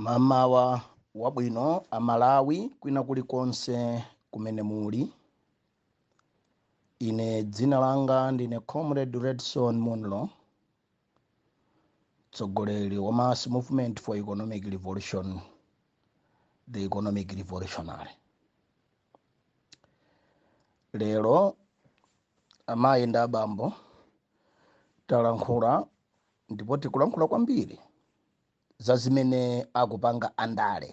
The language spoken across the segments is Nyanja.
Mamawa wabwino Amalawi kwina kulikonse kumene muli. Ine dzina langa ndine Comrade Redson Munlo, mtsogoleri wa Mass Movement for Economic Revolution, the Economic Revolutionary. Lero amayi ndi abambo talankhula ndipo tikulankhula kwambiri za zimene akupanga andale,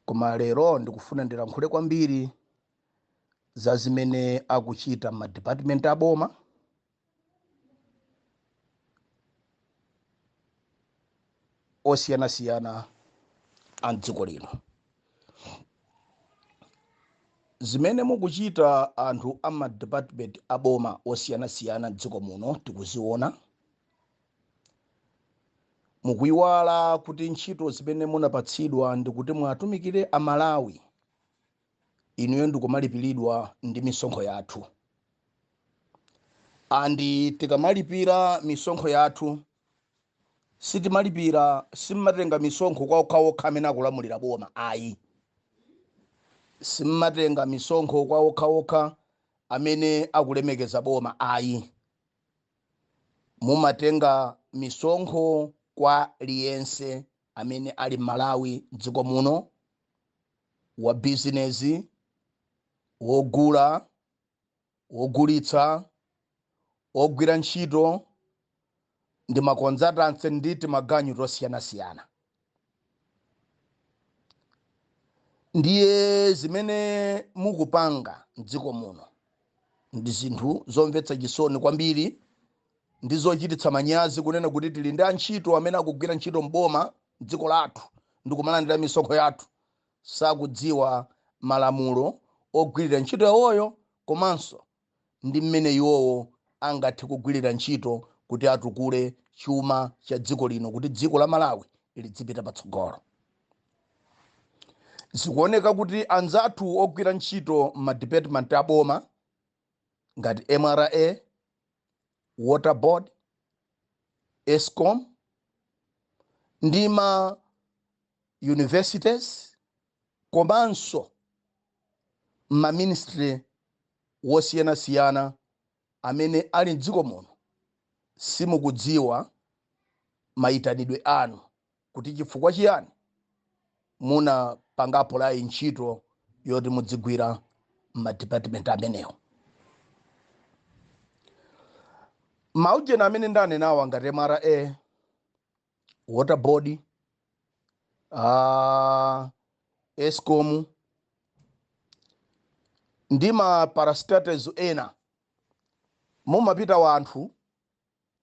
koma lero ndikufuna ndilankhule kwambiri za zimene akuchita ma department aboma osiyanasiyana a mdziko lino. Zimene mukuchita anthu a ma department aboma osiyanasiyana mdziko muno tikuziona. Mukuiwala kuti ntchito zimene munapatsidwa ndikuti mwatumikire Amalawi, inuyo ndikumalipiridwa ndi misonkho yathu. Andi tikamalipira misonkho yathu, sitimalipira, simmatenga misonkho kwa okhaokha amene akulamulira boma ayi. Simmatenga misonkho kwa okhaokha amene akulemekeza boma ayi. Mumatenga misonkho kwa liyense amene ali Malawi mdziko muno, wa bizinesi, wogula, wogulitsa, ogwira ntchito ndi ma consultants ndi timaganyu tosiyanasiyana. Ndiye zimene mukupanga mdziko muno ndi zinthu zomvetsa chisoni kwambiri ndi zochititsa manyazi, kunena kuti tili ndi antchito amene akugwira ntchito mboma mdziko lathu ndi kumalandira misonkho yathu, sakudziwa malamulo ogwirira ntchito yawoyo komanso ndi mmene iwowo angathe kugwirira ntchito kuti atukule chuma cha dziko lino, kuti dziko la Malawi lidzipita patsogolo. Zikuoneka kuti anzathu ogwira ntchito ma department aboma ngati MRA, Water Board, ESCOM ndi ma universities komanso ma ministry wosiyanasiyana amene ali mdziko muno, simukudziwa mayitanidwe anu kuti chifukwa chiyani munapanga apply ntchito yoti mudzigwira ma department amenewo. Maujeni amene ndanenawa ngati MRA, Water Board, ESCOM ndi ma parastatals ena, mumapita wanthu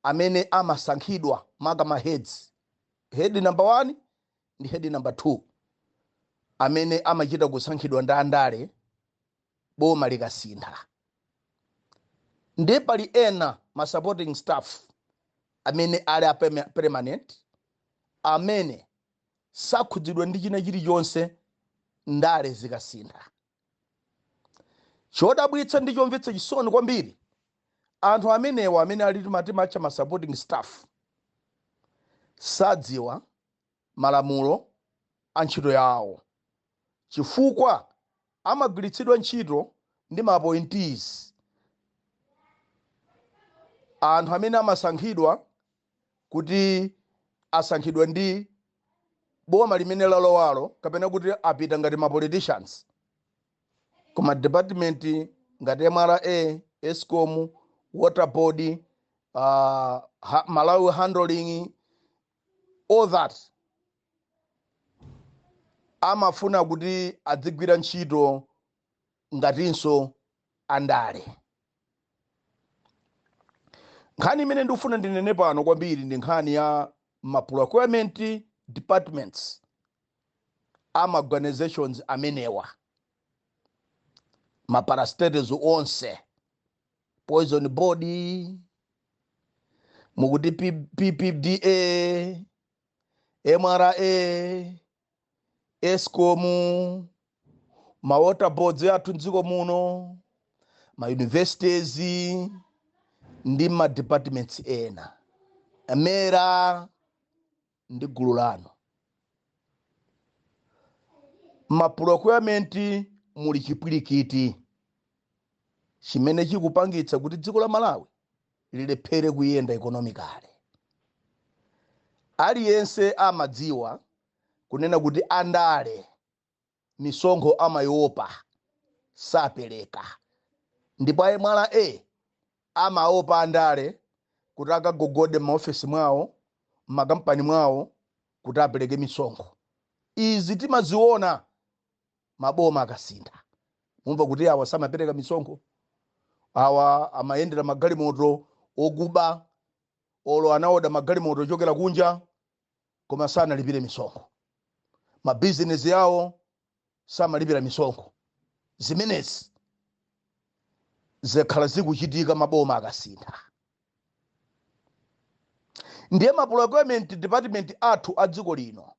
amene amasankhidwa maka ma heads, head number 1 ndi head number 2, amene amachita kusankhidwa ndi andale boma likasintha. Ndi pali ena ma supporting staff amene ali a permanent, amene sakhudzidwa ndi china chilichonse ndale zikasintha. Chodabwitsa ndi chomvetsa chisoni kwambiri, anthu amenewa amene ali timatcha ma supporting staff sadziwa malamulo a ntchito yawo, chifukwa amagwiritsidwa ntchito ndi ma appointees, anthu amene amasankhidwa kuti asankhidwa ndi boma limene lalowalo, kapena kuti apita ngati ma politicians kuma department ngati MRA, ESCOM, Water Board, Malawi Handling, all that. Amafuna kuti adzigwira ntchito ngatinso andale. Nkhani imene ndikufuna ndinene pano kwambiri ndi nkhani ya ma procurement departments ama organizations amenewa, ma parastatals onse, Poison Board, mukuti PPDA, MRA, ESCOM, ma water boards athu mdziko muno, ma universities ndi ma departments ena, MERA. ndi gulu lanu. Ma procurement muli chipwirikiti chimene chikupangitsa kuti dziko la Malawi lilephere kuyenda economically. Aliyense amadziwa kunena kuti andale misonkho amaiopa, sapereka, ndipo a MRA amaopa andale kuti akagogode m'maofesi mwawo, m'makampani mwawo, kuti apereke misonkho. Izi timaziona maboma akasintha, mumva kuti awa samapereka misonkho, awa amayendera magalimoto okuba, olo anaoda magalimoto ochokera kunja koma sanalipire misonkho, mabizinesi yawo samalipira misonkho. Zimenezi zikhala zikuchitika maboma akasintha. Ndiye ma procurement department athu a dziko lino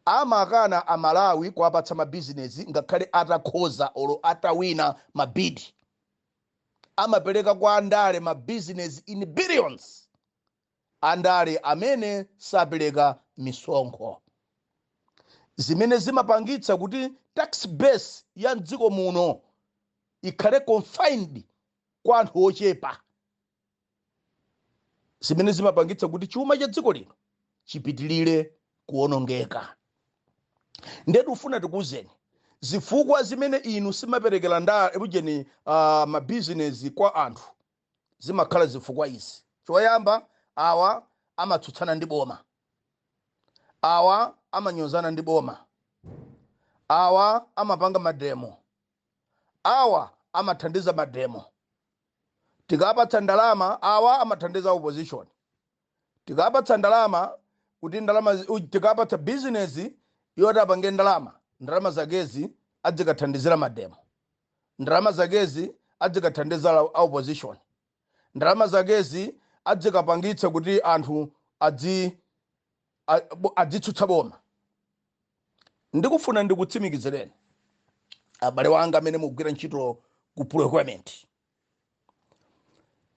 amakana Amalawi kuwapatsa mabizinesi ngakhale atakhoza olo atawina ma bid. Amapereka kwa andale mabizinesi in billions, andale amene sapereka misonkho, zimene zimapangitsa kuti tax base ya mdziko muno ikhale confined kwa anthu ochepa, zimene zimapangitsa kuti chuma cha dziko lino chipitilire kuwonongeka. Ndetu ufuna tikuwuzeni zifukwa zimene inu simaperekera nda ujeni mabizinesi kwa anthu. Zimakhala zifukwa izi: choyamba, awa amatsutsana ndi boma, awa amanyozana ndi boma, awa amapanga ma demo, awa amathandiza ma demo. Tikapatsa ndalama, awa amathandiza opposition. Tikapatsa ndalama kuti ndalama tikapatsa business yoti apange ndalama, ndalama zakezi adzikathandizira ma demo, ndalama zakezi adzikathandizira opposition, ndalama zakezi adzikapangitsa kuti anthu adzitsutsa boma. Ndikufuna ndikutsimikizireni, abale wanga amene mugwira ntchito ku procurement,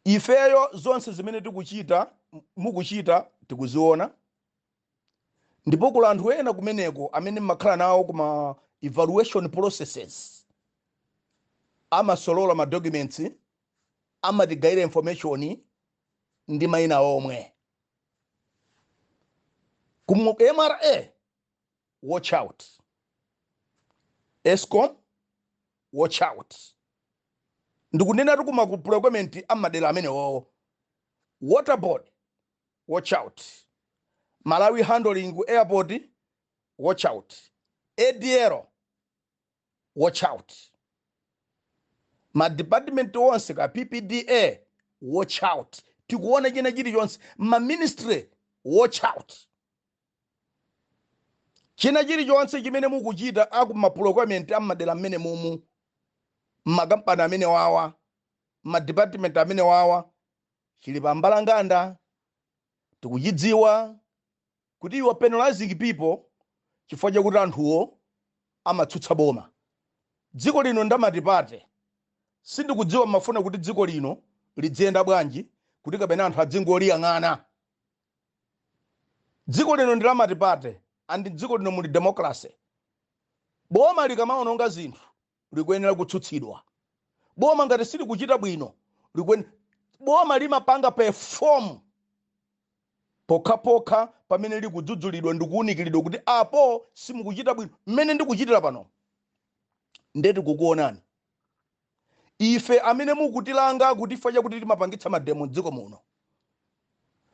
ifeyo zonse zimene tikuchita, mukuchita, tikuziona. Ndipo kula anthu ena kumeneko amene mmakhala nawo kuma evaluation processes, amasolola ma documents, amatigayira information ndi mayina omwe. Ku MRA, watch out. ESCOM, watch out. Ndikunena tikuma ku procurement amadera amenewowo. Water Board, watch out. Malawi Handling ku airport, watch out. ADL, watch out. Ma department onse ka PPDA, watch out. Tikuona china chilichonse. Ma ministry, watch out. China chilichonse chimene mukuchita aku ma procurement amadera mmene mumu, mmakampani amene wawa, ma department amene wawa, chili pa mbalanganda. Tikuchidziwa kuti you are penalizing people chifukwa chakuti anthuwo amatsutsa boma. Dziko lino nda multiparty. Sindikudziwa mafuna kuti dziko lino lidziyenda bwanji, kuti kapena anthu adzingoliyang'ana. Dziko lino ndi la multiparty and dziko lino muli democracy. Boma likamaononga zinthu likuyenera kutsutsidwa. Boma ngati silikuchita bwino, boma limapanga perform pokhapokha pamene likudzudzulidwa ndikuwunikiridwa kuti apo simukuchita bwino. Mmene ndikuchitira pano, ndeti kukuonani ife amene mukutilanga kuti chifukwa chakuti timapangitsa ma demo mdziko muno,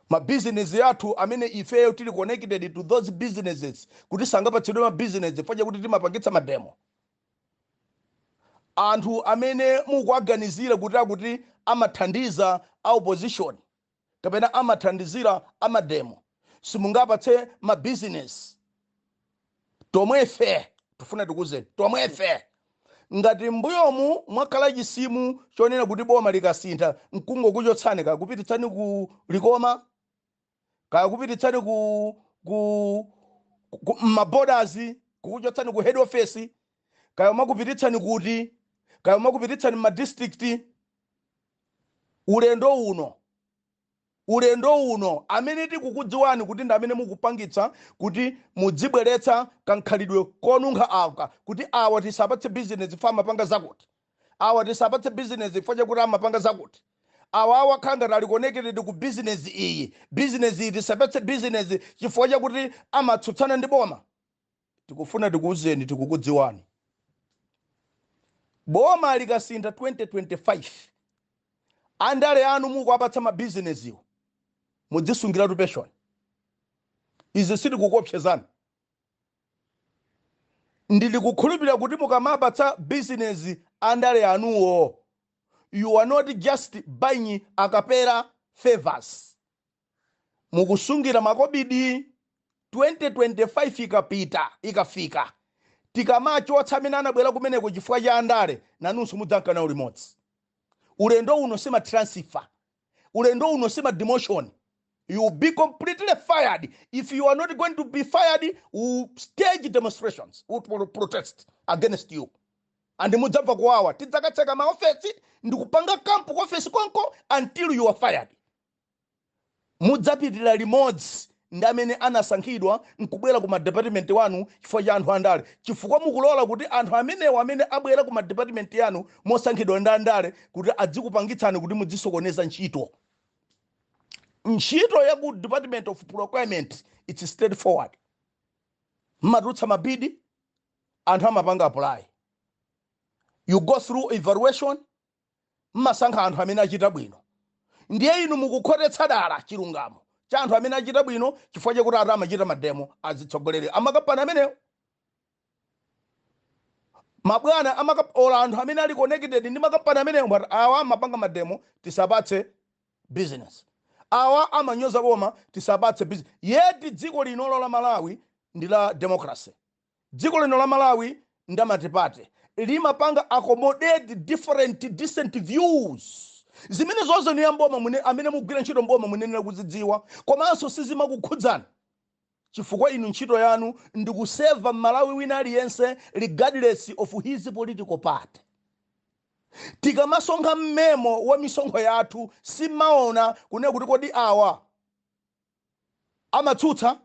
mabizinesi athu amene ifeyo tili connected to those businesses, kuti sangapatsidwe mabizinesi chifukwa chakuti timapangitsa ma demo. Anthu amene mukuaganizira kuti akuti amathandiza a opposition kapena amathandizira ama demo, simungapatse mabizinesi. Tomwefe tifuna tikuzeni, tomwefe ngati mbuyomu mwakhala chisimu chonena kuti boma likasintha mkungokuchotsani, kakupititsani ku Likoma, kakupititsani ku ma borders, kukuchotsani ku head office, kaya makupititsani kuti, kaya makupititsani ma district, ulendo uno Ulendo uno amene tikukudziwani kuti ndi amene mukupangitsa kuti mudzibweretsa kankhalidwe konunkha aka, kuti awa tisapatse bizinesi fa amapanga zakuti, awa tisapatse bizinesi chifukwa chakuti amapanga zakuti, awa awakhala ngati ali connected ku bizinesi iyi, bizinesi iyi tisapatse bizinesi chifukwa chakuti amatsutsana ndi boma. Tikufuna tikuwuzeni, tikukudziwani. Boma likasintha 2025, andale anu mukuwapatsa mabizinesiwo, mudzisungiratu pension. Izi sitikukuopsezani. Ndili kukhulupirira kuti mukamapatsa bizinesi andale anuwo, you are not just buying akapera favors, mukusungira makobidi. 2025 ikapita, ikafika, tikamachotsa amene anabwera kumeneko chifukwa cha andale, nanunso mudzanka nawo limodzi. Ulendo uno sima transfer, ulendo uno sima demotion. You will be completely fired. If you are not going to be fired, we will stage demonstrations, we will protest against you and mudzamva kuwawa. Tidzakatseka maofesi ndikupanga camp ku ofesi konko until you are fired. Mudzapitirira limodzi ndi amene anasankhidwa nkubwera ku madepartment wanu chifukwa cha anthu andale, chifukwa mukulola kuti anthu amenewo amene abwera ku madepartment yanu mosankhidwa ndi andale kuti adzikupangitsani kuti mudzisokoneza ntchito. Ntchito ya ku Department of Procurement, it's straightforward. Mmatulutsa mabid, anthu amapanga apply, you go through evaluation, mmasankha anthu amene achita bwino. Ndiye inu mukukhotetsa dala chilungamo cha anthu amene achita bwino chifukwa chakuti ati amachita mademo azitsogoleri amakampani amenewo, mabwana ola anthu amene ali connected ndi makampani amenewo, but awa amapanga mademo, tisapatse business, awa amanyoza boma, tisapatse business. Yet dziko linolo la Malawi ndi la democracy. Dziko lino la Malawi ndi multiparty, limapanga accommodate different decent views. Zimene zonse ni amboma mune, amene mugwira ntchito mboma, munenera kuzidziwa, komanso sizimakukhudzani chifukwa inu ntchito yanu ndikuseva Mmalawi wina aliyense regardless of his political party. Tikamasonkha mmemo wa misonkho yathu, simaona kunena kuti kodi awa amatsutsa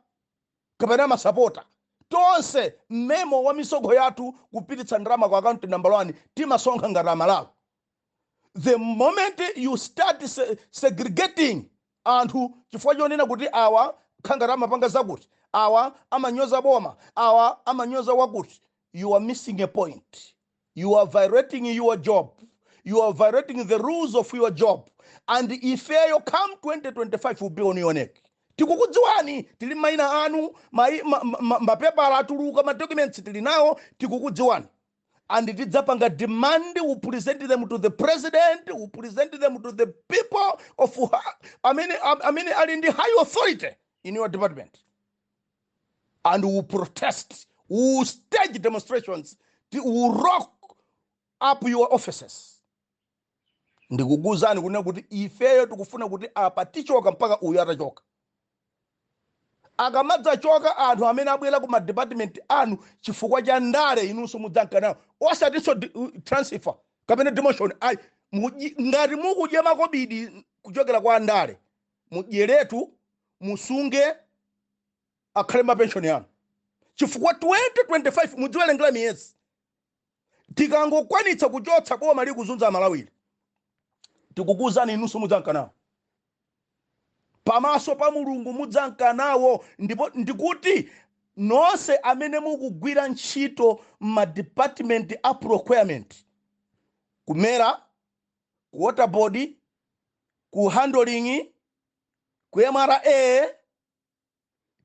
kapena amasapota. Tonse mmemo wa misonkho yathu kupititsa ndalama ku account number 1, timasonkha ngati Amalawi. The moment you start segregating anthu chifukwa chonena kuti awa khangati amapanga zakuti, awa amanyoza boma, awa amanyoza wakuti, you are missing a point. You are violating your job, you are violating the rules of your job, and ifeyo come 2025 will be on your neck. Tikukudziwani, tili mayina anu, mapepala atuluka, madocuments tili nawo. Tikukudziwani and tidzapanga demand. We present them to the president, we present them to the people of amene ali ndi high authority in your department, and we will protest, we will stage demonstrations, we will rock up your offices. Ndikukuwuzani kunena kuti ifeyo tikufuna kuti apa tichoka mpaka uyu atachoka. Akamadzachoka anthu amene abwera ku madepartment anu chifukwa cha ndale, inunso mudzanka nawo, osatinso transfer kapena demotion, ayi. Ngati mukudya makobidi kuchokera kwa andale, mudyeretu, musunge akhale mapenshoni anu, chifukwa 2025 mudziwerengera miyezi. Tikangokwanitsa kuchotsa boma likuzunza Amalawiri, tikukuwuzani, inunso mudzanka nawo. Pamaso pa Mulungu mudzanka nawo. Ndipo ndikuti nonse amene mukugwira ntchito m'madepartment a procurement, ku MERA, ku Water Board, ku handling, ku MRA,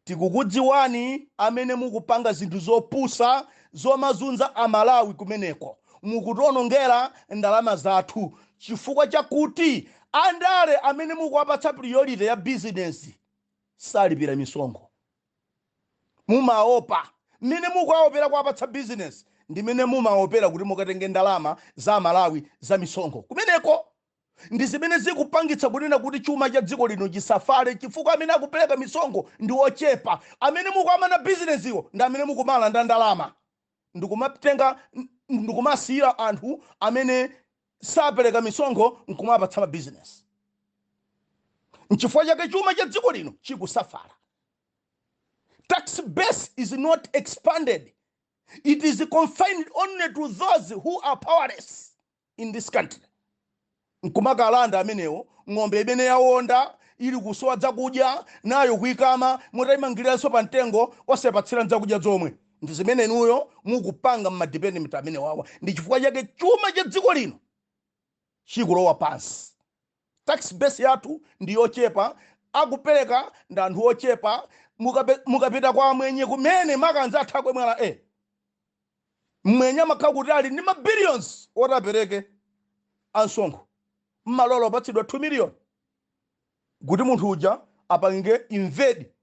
tikukudziwani amene mukupanga zinthu zopusa zomazunza Amalawi kumeneko. Mukutionongera ndalama zathu chifukwa chakuti andale amene mukuwapatsa priority ya business salipira misonkho. Mumaopa mmene mukuwaopera kuwapatsa business, ndimene mumaopera kuti mukatenge ndalama za Malawi za misonkho kumeneko. Ndi zimene zikupangitsa kunena kuti chuma cha dziko lino chisafale, chifukwa amene akupereka misonkho ndi ochepa. Amene mukuamana bizinesiwo ndi amene mukumalanda ndalama ndikumatenga ndikumasiyira anthu amene sapereka misonkho nkumapatsa mabizinesi. Nchifukwa chake chuma cha dziko lino chikusafala. Tax base is not expanded. It is confined only to those who are powerless in this country. Nkumakalanda amenewo ng'ombe imene yawonda, ili kusowa zakudya, nayo kuikama mutayimangiriranso pa mtengo, osapatsira zakudya zomwe. Ndi zimene inuyo mukupanga mmadepartment amene wawa. Ndi chifukwa chake chuma cha dziko lino chikulowa pansi. Tax base yathu ndi yochepa, akupereka ndi anthu ochepa. Mukapita kwa mwenye kumene makanza athu akwemwala mwenye amakhala kuti ali ndi ma billions oti apereke ansonkho, mmalolo opatsidwa 2 million kuti munthu uja apange invade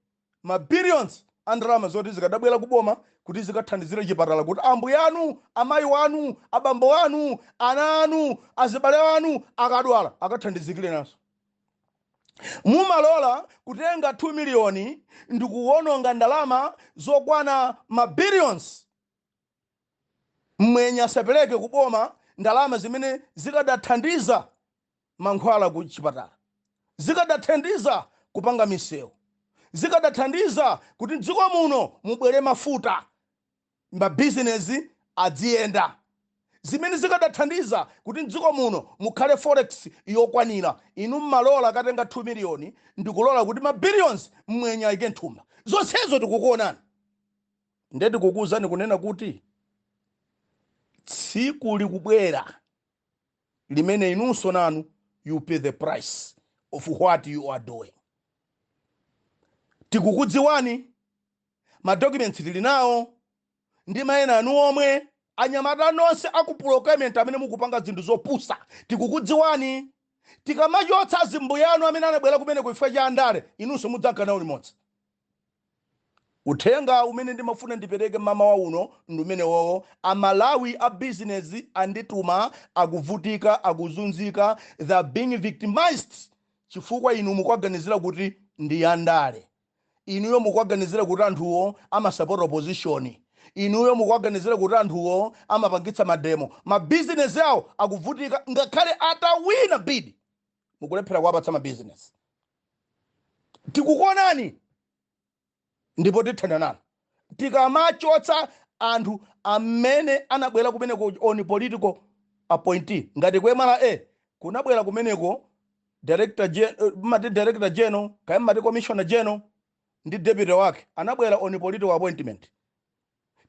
ma billions a ndalama zoti zikadabwera kuboma kuti zikathandizire chipatala, kuti ambuye anu, amayi wanu, abambo anu, ana anu, azibale anu akadwala akathandizikire naso. Mumalola kutenga 2 miliyoni ndi kuwononga ndalama zokwana ma billions. Mwenye asapereke kuboma ndalama zimene zikadathandiza mankhwala ku chipatala, zikadathandiza kupanga misewu, zikadathandiza kuti mdziko muno mubwere mafuta, mabizinesi adziyenda, zimene zikadathandiza kuti mdziko muno mukhale forex yokwanira. Inu mmalola katenga 2 miliyoni ndikulola kuti ma billions mwenye ayike nthumba. Zonsezo tikukuonani. Nde tikukuwuzani kunena kuti tsiku likubwera limene inunso nanu you pay the price of what you are doing. Tikukudziwani, ma documents tili nawo ndi mayina anu omwe. Anyamata nonse aku procurement amene mukupanga zinthu zopusa, tikukudziwani. Tikamachotsa azimbuya anu amene anabwera kumene kuifika cha andale, inunso mudzanka nawo limodzi. Uthenga umene ndimafuna ndipereke mamawa uno ndi umene wowo. Amalawi a business andituma, akuvutika, akuzunzika, they are being victimized chifukwa inu mukuwaganizira kuti ndi andale. Inuyo mukuwaganizira kuti anthuwo amasapota opposition. Inuyo mukuwaganizira kuti anthuwo amapangitsa mademo. Mabizinesi awo akuvutika. Ngakhale atawina bid, mukulephera kuwapatsa mabizinesi. Tikukuonani ndipo tithana nanu tikamachotsa anthu amene anabwera kumeneko on political appointee. Ngati ku MRA kunabwera kumeneko director mati director general, kaya mati commissioner general ndi deputy wake, anabwera on political appointment.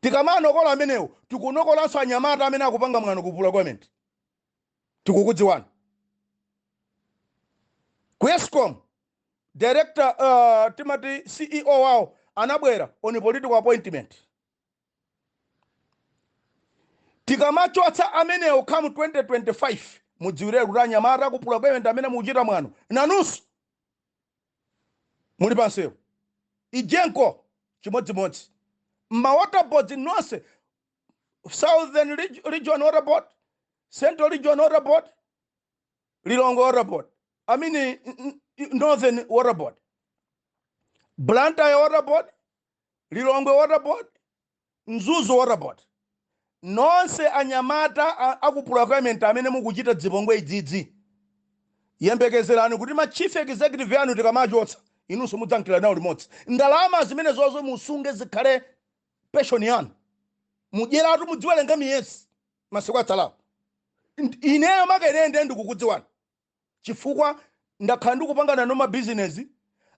Tikamanokola amenewo, tikunokolanso anyamata amene akupanga mwano ku procurement. Tikukudziwani. Ku ESCOM, director, timati CEO wawo anabwera on political appointment. Tikamachotsa amenewo come 2025, mudziwire kuti anyamata ku procurement amene mukuchita mwano nanunso muli pansewu. EGENCO chimodzimodzi, ma water boards nonse, Southern Region Water Board, Central Region Water Board, Lilongwe Water Board, I mean Northern Water Board, Blantyre Water Board, Lilongwe Water Board, Mzuzu Water Board, nonse anyamata aku procurement amene mukuchita dzipongwe idzidzi, yembekezerani kuti ma chief executive anu tikamachotsa, inunso mudzankira nawo limodzi. Ndalama zimene zozo musunge, zikhale pension yanu. Mudyeratu, mudziwerenga miyezi masiku atsalawo. Ineyo makerende ndikukudziwani chifukwa ndakhala ndikupangana nanu mabizinesi,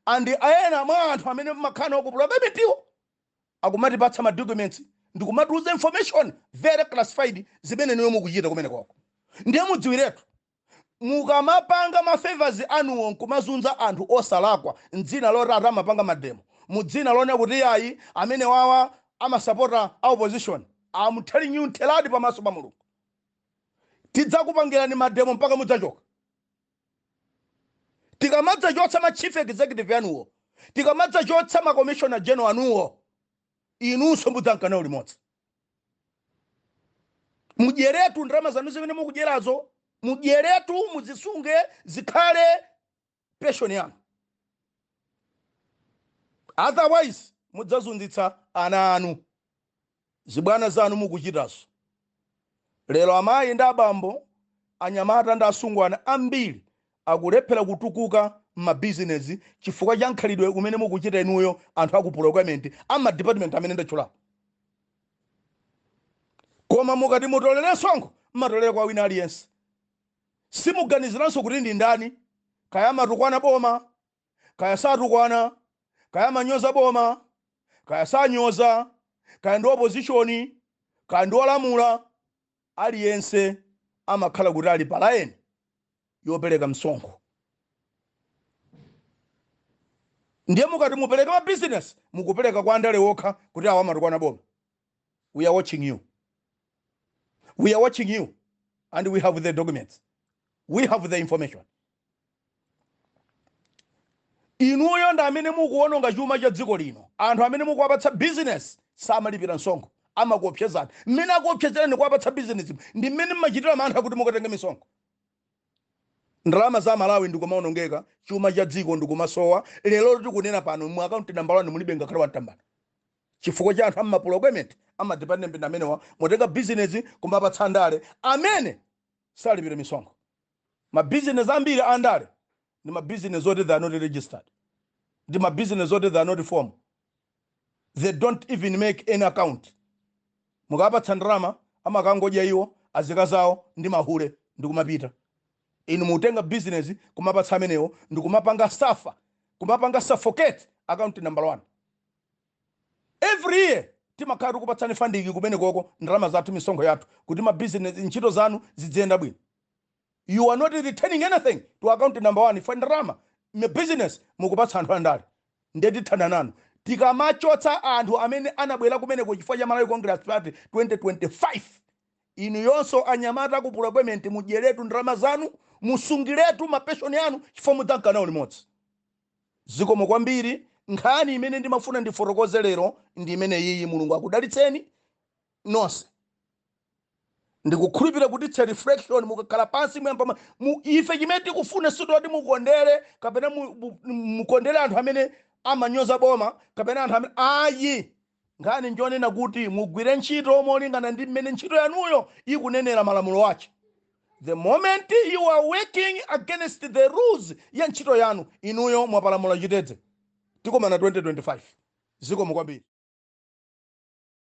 and ena mwa anthu amene mmakhala nawo ku procurementiwo akumatipatsa ma documents ndikumatiuza information very classified zimene niwe mukuchita kumene kwako. Ndiye mudziwiretu, mukamapanga ma favors anuwo nkumazunza anthu osalakwa mdzina loti ati amapanga mademo, mudzina lone kuti ayi, amene wawa amasapota a opposition, I'm telling you, ntheradi pamaso pa Mulungu, tidzakupangirani mademo mpaka mudzachoka. Tikamadzachotsa ma chief executive anuwo, tikamadzachotsa ma commissioner general anuwo, inunso mudzanka nawo limodzi. Mudyeretu ndalama zanu zimene mukudyerazo, mudyeretu, muzisunge zikhale pension yanu, otherwise mudzazunzitsa ana anu. Zibwana zanu mukuchitazo lero, amayi ndi abambo, anyamata ndi asungwana ambiri akulephera kutukuka. Mmabizinesi, chifukwa cha mkhalidwe umene mukuchita inuyo, anthu aku procurement, ama department amene ndatchulapo. Koma mukati mutolere msonkho, mmatolere kwa wina aliyense. Simuganiziranso kuti ndi ndani, kaya amatukwana boma, kaya satukwana, kaya amanyoza boma, kaya sanyoza, kaya ndi opposition, kaya ndi olamula. Aliyense amakhala kuti ali pa line yopereka msonkho. Ndiye mukati mupereke ma business, mukupereka kwa andale okha, kuti awa amatukwana boma. We are watching you, we are watching you, and we have the documents, we have the information. Inuyo ndi amene mukuwononga chuma cha dziko lino. Anthu amene mukuwapatsa business samalipira msonkho, amakuopsezani. Mmene akuopsezerani kuwapatsa business ndi mmene mmachitira mantha kuti mukatenge misonkho. Ndalama za Malawi ndikumaonongeka, chuma cha dziko ndikumasowa. Lero tikunena pano, mu account number 1 mulibe ngakhale wantambala, chifukwa cha anthu amma procurement, ama department amenewa. Mutenga business kumapatsa andale amene salipira misonkho. Mabizinesi ambiri andale ndi mabizinesi oti they are not registered, ndi mabizinesi oti they are not formal, they don't even make any account. Mukapatsa ndalama, amakangodya iwo, azikazawo ndi mahule, ndikumapita. Inu mutenga business kumapatsa amenewo, ndikumapanga suffer, kumapanga suffocate account number one. Every year timakhala tikupatsani funding kumene koko, ndalama zathu, misonkho yathu, kuti mabizinesi, ntchito zanu ziziyenda bwino. You are not returning anything to account number one. Ife ndalama mu business mukupatsa anthu andale. Ndiye tithana nanu tikamachotsa anthu amene anabwera kumeneko chifukwa cha Malawi Congress Party 2025. Inu yonso anyamata ku procurement, mudyeretu ndalama zanu, musungiretu mapenshoni anu, chifukwa mudzanka nawo limodzi. Zikomo kwambiri. Nkhani imene ndimafuna ndifotokoze lero ndi imene iyi. Mulungu akudalitseni nonse. Ndikukhulupirira kuti it's a reflection. Mukakhala pansi, muyamba ife chimene tikufuna sitoti mukondere kapena mukondere anthu amene amanyoza boma kapena anthu amene ayi. Nkhani njonena kuti mugwire ntchito molingana ndi mmene ntchito yanuyo ikunenera, malamulo ake. The moment you are working against the rules ya ntchito yanu, inuyo mwapalamula chitedze. Tikomana 2025. Zikomo kwambiri.